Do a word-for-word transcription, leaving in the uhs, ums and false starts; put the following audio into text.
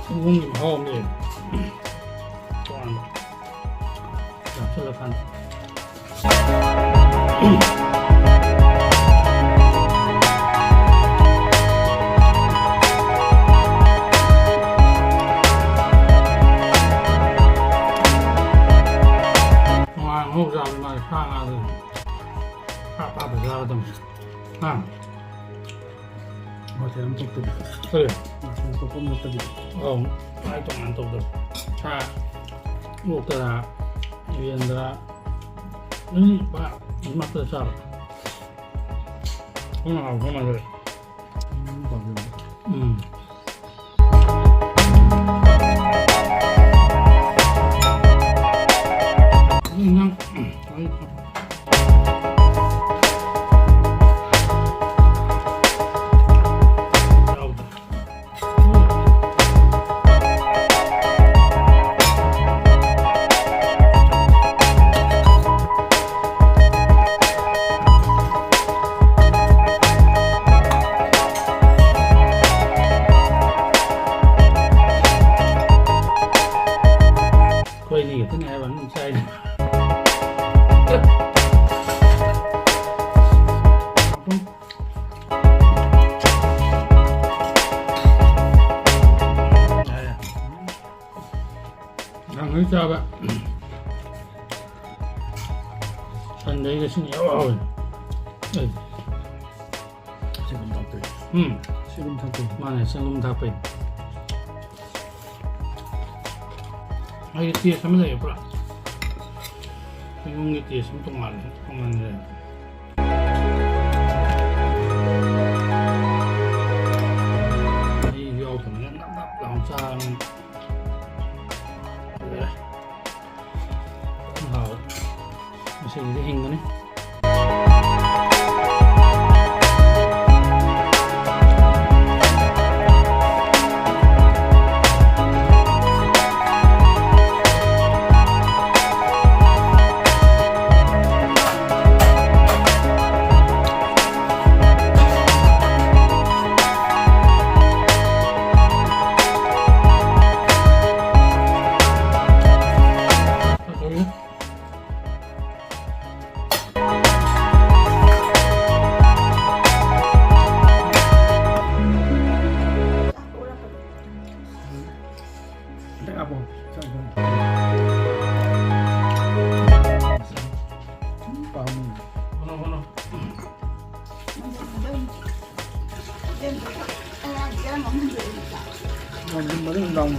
ꯁꯪꯒꯣꯝꯒꯤ ꯃꯍꯥꯎ ꯑꯃ ꯂꯩꯌꯦ꯫ ꯇꯣꯉꯥꯟꯕ꯫ ꯆꯥꯁꯤꯜꯂꯀꯥꯟꯗ꯫ ꯇꯣꯉꯥꯟ ꯉꯧ ꯆꯥꯕꯗꯤ ꯃꯥꯗꯤ ꯁꯥ ꯉꯥꯗꯨꯗꯤ ꯁꯥ ꯄꯥꯛ ꯆꯥꯒꯗꯕꯅꯤ꯫ ꯍꯥ? ꯃꯊꯦꯜ ꯑꯃ ꯊꯣꯛꯇꯕꯤꯗ꯫ ꯀꯔꯤ? ꯃꯊꯦꯜ ꯊꯣꯛꯄ ꯑꯃ ꯅꯠꯇꯕꯤꯗ꯫ ꯑꯧ, ꯃꯥꯏ ꯇꯣꯉꯥꯟ ꯇꯧꯗꯕ꯫ ꯁꯥ, ꯑꯣꯛꯇꯔꯥ, ꯌꯦꯟꯗꯔꯥ, ꯑꯗꯨꯝ ꯄꯨꯔꯥ ꯃꯔꯛꯇ ꯆꯥꯕ꯫ ꯑꯗꯨꯅ ꯍꯥꯎꯕ ꯃꯥꯜꯂꯦ꯫ ꯎꯝ, ꯍꯥꯎꯕ꯫ ꯎꯝ꯫ ꯎꯝ, ꯅꯪ, ꯎꯝ, ꯑꯩꯈꯣꯏ ꯑꯅꯤ ꯈꯛꯇꯅꯦ ꯍꯥꯏꯕ ꯑꯗꯨꯝ ꯆꯥꯏꯅꯦ꯫ ꯅꯍꯥꯟꯈꯩ ꯆꯥꯕ ꯁꯟꯗꯩꯒ ꯁꯤꯅ ꯏꯍꯥꯎ ꯍꯥꯎꯋꯦ꯫ ꯑꯩ ꯁꯤꯒꯨꯝ ꯊꯥꯛꯇꯣꯏꯅꯦ꯫ ꯎꯝ꯫ ꯁꯤꯒꯨꯝ ꯊꯥꯛꯇꯣꯏꯅꯦ꯫ ꯃꯥꯅꯦ, ꯁꯪꯒꯣꯝ ꯊꯥꯛꯄꯩ꯫ ꯑꯩ ꯇꯦꯁ ꯑꯃ ꯂꯩꯌꯦ ꯄꯨꯔꯥ꯫ ꯁꯪꯒꯣꯝꯒꯤ ꯇꯦꯁ ꯑꯃ ꯇꯣꯉꯥꯟꯕ ꯇꯣꯉꯥꯟꯈ꯭ꯔꯦ꯫ ꯃꯍꯤ ꯌꯥꯎꯗꯕꯅꯤꯅ ꯅꯞ ꯅꯞ ꯂꯥꯎꯅ ꯆꯥꯔꯕꯅꯤꯅ꯫ ꯂꯣꯏꯔꯦ꯫ ꯍꯥꯎꯋꯦ꯫ ꯉꯁꯤꯒꯤꯗꯤ ꯍꯤꯡꯒꯅꯤ꯫ Apa? Nang